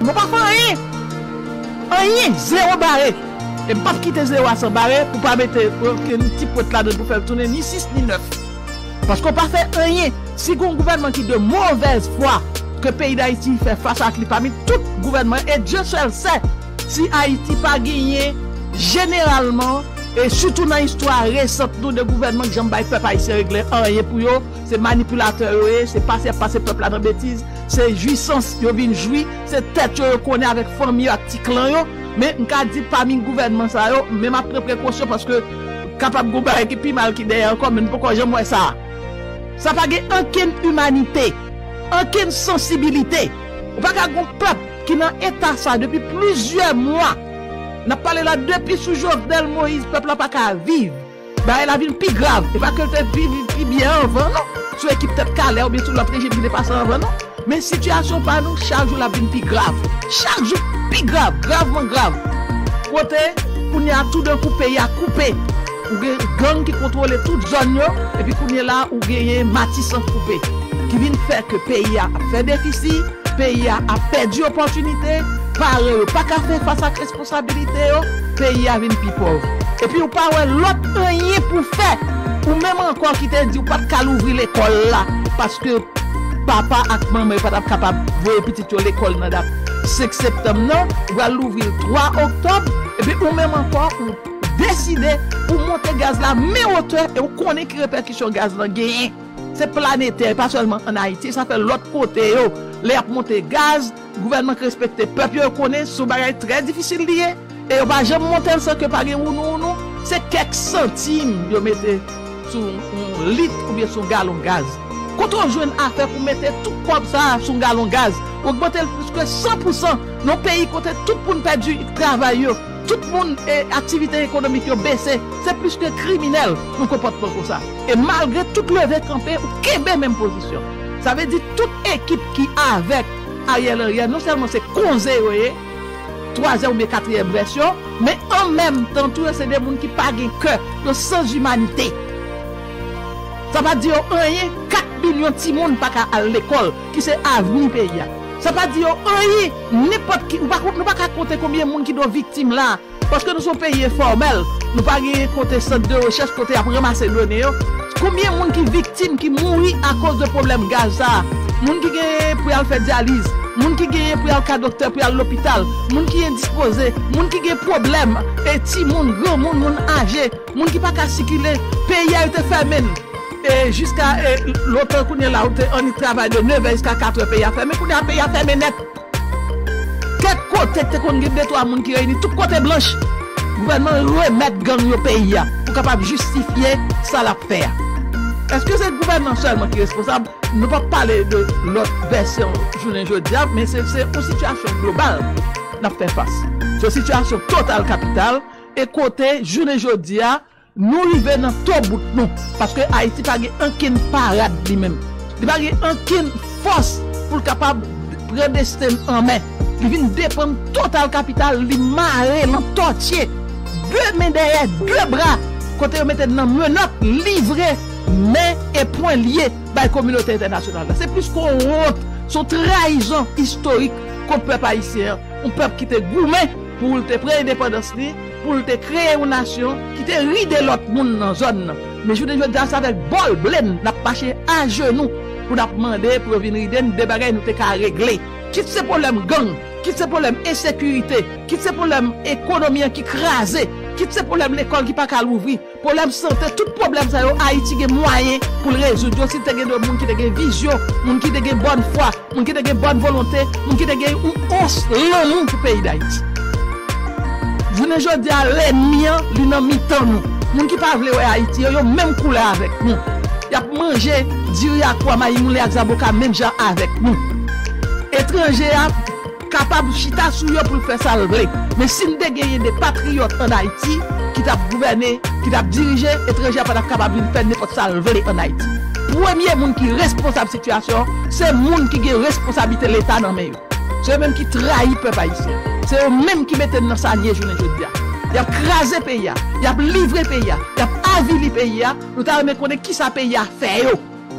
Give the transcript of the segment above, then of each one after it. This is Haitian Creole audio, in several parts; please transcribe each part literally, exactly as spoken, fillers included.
Mwen pa fè anyen. Anyen, zewo bare. E m p ap kite zewo a san bare pou pa mete okenn ti pwent ladan l pou fè l tounen ni sis ni nèf. Paske w pa fè anyen. Si gen yon gouvènman ki de movèz fwa ke peyi Dayiti fè fas ak li pami tout gouvènman, e Dye sèl sè si Ayiti pa genyen jeneralman, e sitou nan istwa resant nou, de gouvènman ki janm bay pèp ayisyen regle anyen pou yo, se manipilatè yo ye, se pase y ap pase pèp la nan betiz, se jwisans yo vin jwi, se tèt yo yo konnen avèk fanmi yo ak ti klan yo. Men m ka di pami gouvènman sa yo, men m ap pran prekosyon paske kapab gon bagay ki pi mal ki dèyè ankò, men m poko janm wè sa. Sa pa gen ankenn imanite, ankenn sansibilite. Ou pa ka gon pèp ki nan eta sa depi plizyè mwa. N ap pale la depi sou Jovenel Moïse, pèp la pa ka viv. Bagay la vin pi grav. E pa ke l te pi, pi, pi byen anvan, non. Sou ekip Tèt Kalè oubyen sou lòt rejim ki te pase anvan, non. Men sitiyasyon pa nou, chak jou l ap vin pi grav. Chak jou pi grav, gravman grav. Kote, kounye a, toudenkou, peyi a koupe. Ou gen gang ki kontwole tout zòn yo, epi kounye la, ou genyen Matisan koupe. Ki vin fè ke peyi a ap fè defisi, peyi a ap pèdi opòtinite, paran yo pa ka fè fas ak responsabilite yo, peyi a vin pi pòv. Epi ou pa wè lòt anyen pou fè. Ou menm ankò ki te di ou pa t ka louvri lekòl la, paske papa ak manman yo pa t ap kapab voye pitit yo lekòl nan dat senk septanm nan, ou pral louvri l twa oktòb, epi ou menm ankò ou deside pou monte gaz la men wotè e ou konnen ki repèkisyon gaz lan genyen. Se planetè, e pa sèlman ann Ayiti, sa fè lòt kote yo. Lè y ap monte gaz, gouvènman k respekte pèp yo, yo konnen se yon bagay trè difisil li ye. E yo pa janm monte l san ke pa gen wounou wounou. Se kèk santim yo mete sou yon lit oubyen sou yon galon gaz. Kote w jwenn afè pou mete tout kòb sa a sou yon galon gaz? Ogmante l plis ke san pou san nan yon peyi kote tout moun pèdi travay yo, tout moun, e, aktivite ekonomik yo bese. Se plis ke kriminèl yon konpòtman konsa. E malgre tout leve kanpe, ou kenbe menm pozisyon. Sa vle di tout ekip ki avèk Ariel Henry a, non sèlman se konze yo ye, twazyèm oubyen katriyèm vèsyon, men an menm tan tou, yo se de moun ki pa gen kè, yo san imanite. Sa pa di yo anyen, kat milyon timoun pa ka al lekòl, ki se avni peyi a. Sa pa di yo anyen, nenpòt ki, ou pa, nou pa ka konte konbyen moun ki dwe viktim la. Paske nou se yon peyi enfòmèl, nou pa gen kote sant de rechèch kote y ap ranmase done yo. Konbyen moun ki viktim, ki mouri akoz de pwoblèm gaz sa a? Moun ki genyen pou y al fè dyaliz, moun ki genyen pou y al ka doktè, pou y al lopital, moun ki endispoze, moun ki gen pwoblèm, e timoun, granmoun, moun aje, moun ki pa ka sikile, peyi a yo te fèmen l. E jiska, e, lontan kounye a la, ou te annik travay de nevè jiska katrè, peyi a fèmen, kounye a peyi a fèmen nèt. Kèk kote k te konn gen de twa moun ki reyini, tout kote blanch. Gouvènman remèt gang yo peyi a pou kapab jistifye sa l ap fè a. Èske se gouvènman sèlman ki responsab? Nou p ap pale de lòt vèsyon jounen jodi a, men se, se yon sitiyasyon global n ap fè fas. Se yon sitiyasyon total kapital e kote jounen jodi a, nou rive nan to bout nou, paske Ayiti pa gen ankenn parad li menm. Li pa gen ankenn fòs pou l kapab pran desten l an men. Li vin depann total kapital, li mare l an tòtye, de men dèyè, de bra, kote yo mete l nan menòt, livre, men e pwen lye bay kominote entènasyonal la. Se plis ke yon wont, se yon trayizon istorik kont pèp ayisyen an, yon pèp ki te goumen pou l te pran endepandans li, pou l te kreye yon nasyon ki te ride lòt moun nan zòn nan. Men jounen jodi a, se avèk bòl ble n n ap mache ajenou pou n ap mande pou yo vin ride n de bagay nou te ka regle. Kit se pwoblèm gang, kit se pwoblèm ensekirite, kit se pwoblèm ekonomi an ki kraze, kit se pwoblèm lekòl ki pa ka louvri, pwoblèm sante, tout pwoblèm sa yo, Ayiti gen mwayen pou l rezoud yo si l te gen de moun ki te gen vizyon, moun ki te gen bòn fwa, moun ki te gen bòn volonte, moun ki te gen yon ons lanmou pou peyi Dayiti. Jounen jodi a, lènmi an, li nan mitan nou. Moun ki pa vle wè Ayiti yo, yo menm koulè avèk nou. Y ap manje diri a kwa, mayi moulen ak zaboka menm jan avèk nou. Etranje a kapab chita sou yo pou l fè sa l vle. Men si n te genyen de patriyòt ann Ayiti ki t ap gouvène, ki t ap dirije, etranje a pa t ap kapab vin fè nenpòt sa l vle ann Ayiti. Premye moun ki responsab sitiyasyon an, se moun ki gen responsablite Leta nan men yo. Se yo menm ki trayi pèp ayisyen. Se yo menm ki mete n nan sa n ye jounen jodi a. Y ap kraze peyi a, y ap livre peyi a, y ap avili peyi a. Nou ta renmen konnen kisa peyi a fè yo.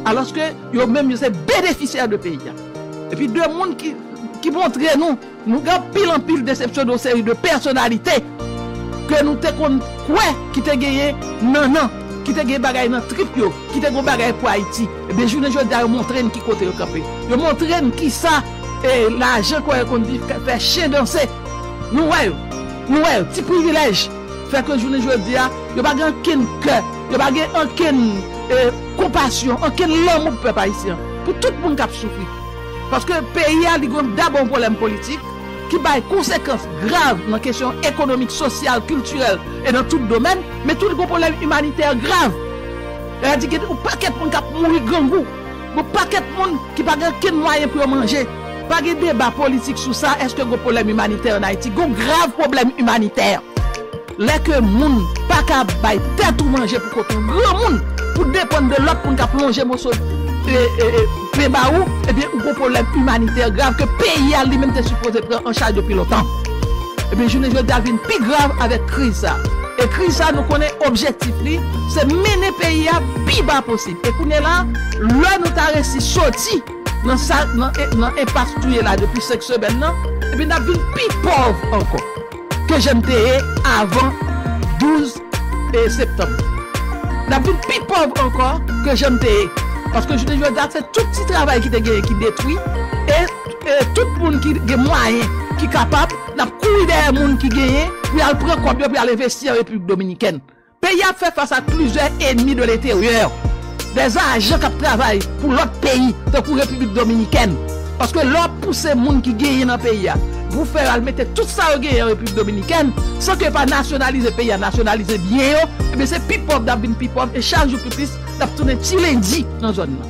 Alòske yo menm yo se benefisyè de peyi a. Epi de moun ki ki montre nou, nou gen anpil, anpil desepsyon de yon seri de pèsonalite ke nou te konn kwè ki te genyen nannan, ki te gen bagay nan trip yo, ki te gen bagay pou Ayiti. Ebyen, jounen jodi a, yo montre n ki kote yo kanpe. Yo montre n kisa, e, lajan, kòm yo konn di, fè chen danse. Nou wè yo. Nou wè yo. Ti privilèj fè ke jounen jodi a, yo pa gen ankenn kè, yo pa gen ankenn, e, konpasyon, ankenn lanmou pou pèp ayisyen an, pou tout moun k ap soufri. Paske peyi a, li gen dabò yon pwoblèm politik ki bay konsekans grav nan kesyon ekonomik, sosyal, kiltirèl e nan tout domèn, men tou li gen yon pwoblèm imanitè grav. Sa vle di gen yon pakèt moun k ap mouri grangou, yon pakèt moun ki pa gen okenn mwayen pou yo manje. Pa gen deba politik sou sa, èske gen yon pwoblèm imanitè ann Ayiti? Gen yon grav pwoblèm imanitè. Lè ke moun pa ka bay tèt ou manje pou kont ou, granmoun, pou depann de lòt moun k ap lonje moso, e, e, e, pen ba ou, ebyen, ou gon pwoblèm imanitè grav ke peyi a li menm te sipoze pran an chaj depi lontan. Ebyen, jounen jodi a vin pi grav avèk kriz sa. E kriz sa, nou konnen objektif li, se mennen peyi a pi ba posib. E kounye la, lè nou ta resi soti nan sa, nan, nan enpas nou ye la depi senk semèn nan, ebyen, n ap vin pi pòv ankò ke jan n te ye avan douz, e, septanm. N ap vin pi pòv ankò ke jan n te ye. Paske jounen jodi a, se tout ti travay ki te genyen ki detwi, e, e tout moun ki gen mwayen, ki kapab, n ap kouri dèyè moun ki genyen pou y al pran kòb yo, pou y al envesti an Repiblik Dominikèn. Peyi a ap fè fas ak plizyè enmi de lenteryè. Dèzajan k ap travay pou lòt peyi, tankou Repiblik Dominikèn. Paske lè w ap pouse moun ki genyen nan peyi a, pou fè yo al mete tout sa yo genyen an Repiblik Dominikèn, san ke yo pa nasyonalize peyi a, nasyonalize byen yo, ebyen, se pi pòv n ap vin pi pòv, e chak jou pi plis, n ap tounen ti lendi nan zòn nan.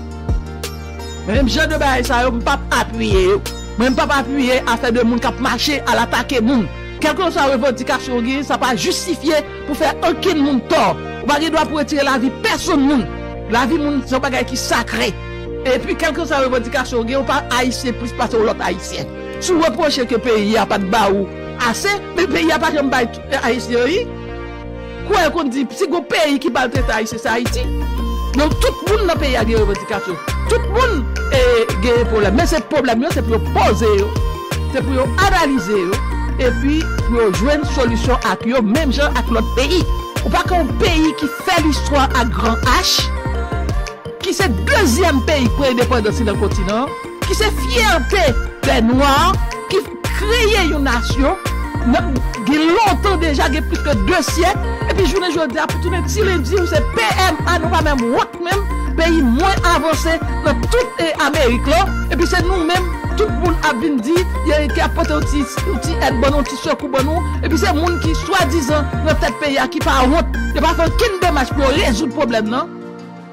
Men menm jan de bagay sa yo, m p ap apiye yo. Mwen, m p ap apiye afè de moun k ap mache al atake moun. Kèlkeswa revandikasyon w genyen, sa pa jistifye pou fè okenn moun tò. Ou pa gen dwa pou retire lavi pèsonn moun. Lavi moun, se yon bagay ki sakre. Epi, kèlkeswa revandikasyon w genyen, ou pa ayisyen plis pase yon lòt ayisyen. Si w repwoche ke peyi a pa t ba ou ase, men peyi a pa janm bay tout ayisyen anyen. Kwè yo konn di, si gon peyi ki maltrete ayisyen, se Ayiti. Donk, tout moun nan peyi a gen revandikasyon. Tout moun, e, gen pwoblèm. Men se pwoblèm yo, se pou yo poze yo. Se pou yo analize yo. Epi, pou yo jwenn solisyon ak yo, menm jan ak lòt peyi. Ou pa ka yon peyi ki fè listwa ak gran H, ki se dezyèm peyi k pran endepandans li nan kontinan an, ki se fyète dè nwa, ki kreye yon nasyon, nan, gen lontan deja, gen plis ke de syèk, epi jounen jodi a, pou tounen ti lendi, ou se P M A, nou pa menm wont menm, peyi mwen avanse nan tout, e, Amerik la, epi se nou menm, tout moun ap vin di, ki ap pote yon ti, yon ti èd ban nou, yon ti sekou ban nou, epi se moun ki swadizan nan tèt peyi a, ki pa wont, yo pa fè okenn demach pou yo rezoud pwoblèm nan,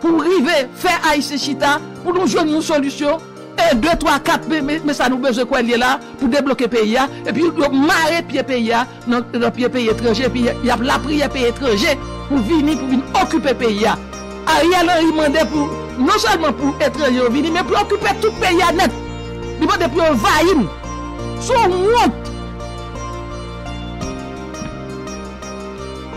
pou rive fè Ayisyen chita, pou nou jwenn yon solisyon, e de, twa, kat, men, men, men sa nou bezwen kwè l ye la, pou debloke peyi a, epi yo mare pye peyi a, nan, nan pye peyi etranje, epi y ap lapriyè peyi etranje, pou vini, pou vin okipe peyi a. Ariel Henry mande pou, non sèlman pou etranje yo vini, men pou yo okipe tout peyi a nèt. Li mande pou yo anvayi n. Se yon wont.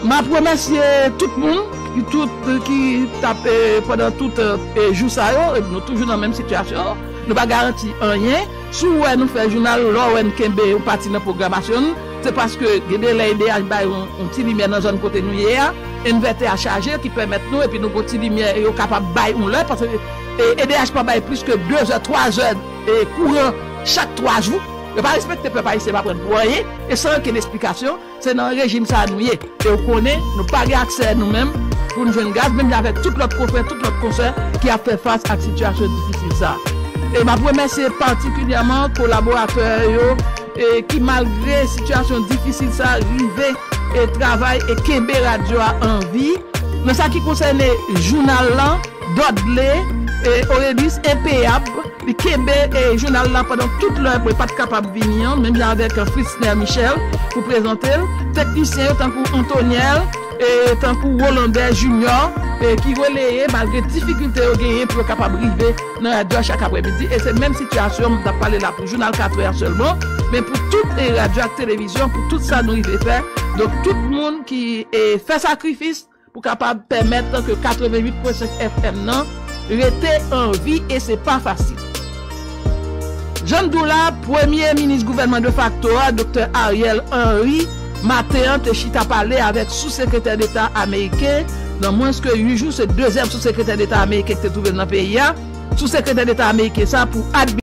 M ap remèsye tout moun, ki tout, ki t ap, e, pandan tout, e, jou sa yo, e nou toujou nan menm sitiyasyon, nou pa garanti anyen. Si w wè nou fè jounal, lè w wè n kenbe yon pati nan pwogramasyon n, se paske gen de lè E D H bay yon, yon ti limyè nan zòn kote nou ye a, envètè a chaje ki pèmèt nou, epi nou gon ti limyè yo kapab bay yon lè, paske, e, E D H pa bay plis ke de zè, twa zè, e, kouran chak twa jou. Yo pa respekte pèp ayisyen, pa pran n pou anyen, e san okenn esplikasyon. Se nan rejim sa a nou ye. E w konnen, nou pa gen aksè nou menm pou n jwenn gaz, menm jan avèk tout lòt konfrè, tout lòt konsè ki ap fè fas ak sitiyasyon difisil sa a. E m ap remèsye patikilyèman kolaboratè yo, e ki malgre sitiyasyon difisil sa a, rive e travay e kenbe radyo a an vi. Nan sa ki konsène jounal lan, Dudley, e, Aurelis, enpeyab, li kenbe, e, jounal la pandan tout lè mwen pa t kapab vini an, menm jan avèk, e, Fritzner Michel pou prezante l. Teknisyen yo tankou Antoniel, e, tankou Rolandais Junior, e, ki releye malgre difikilte yo genyen pou yo kapab rive nan radyo a chak aprèmidi. E se menm sitiyasyon m t ap pale la pou jounal katrè a sèlman, men pou tout, e, radyo ak televizyon, pou tout sa nou rive fè. Donk, tout moun ki, e, fè sakrifis, pou kapab pèmèt ke katreventuit pwen senk F M nan rete an vi, e se pa fasil. Jan n di w la, premye minis gouvènman defakto a, Doktè Ariel Henry, maten an te chita pale avèk sou sekretè deta ameriken. Nan mwens ke uit jou, se dezyèm sou sekretè deta ameriken ki te twouve l nan peyi a. Sou sekretè deta ameriken sa pou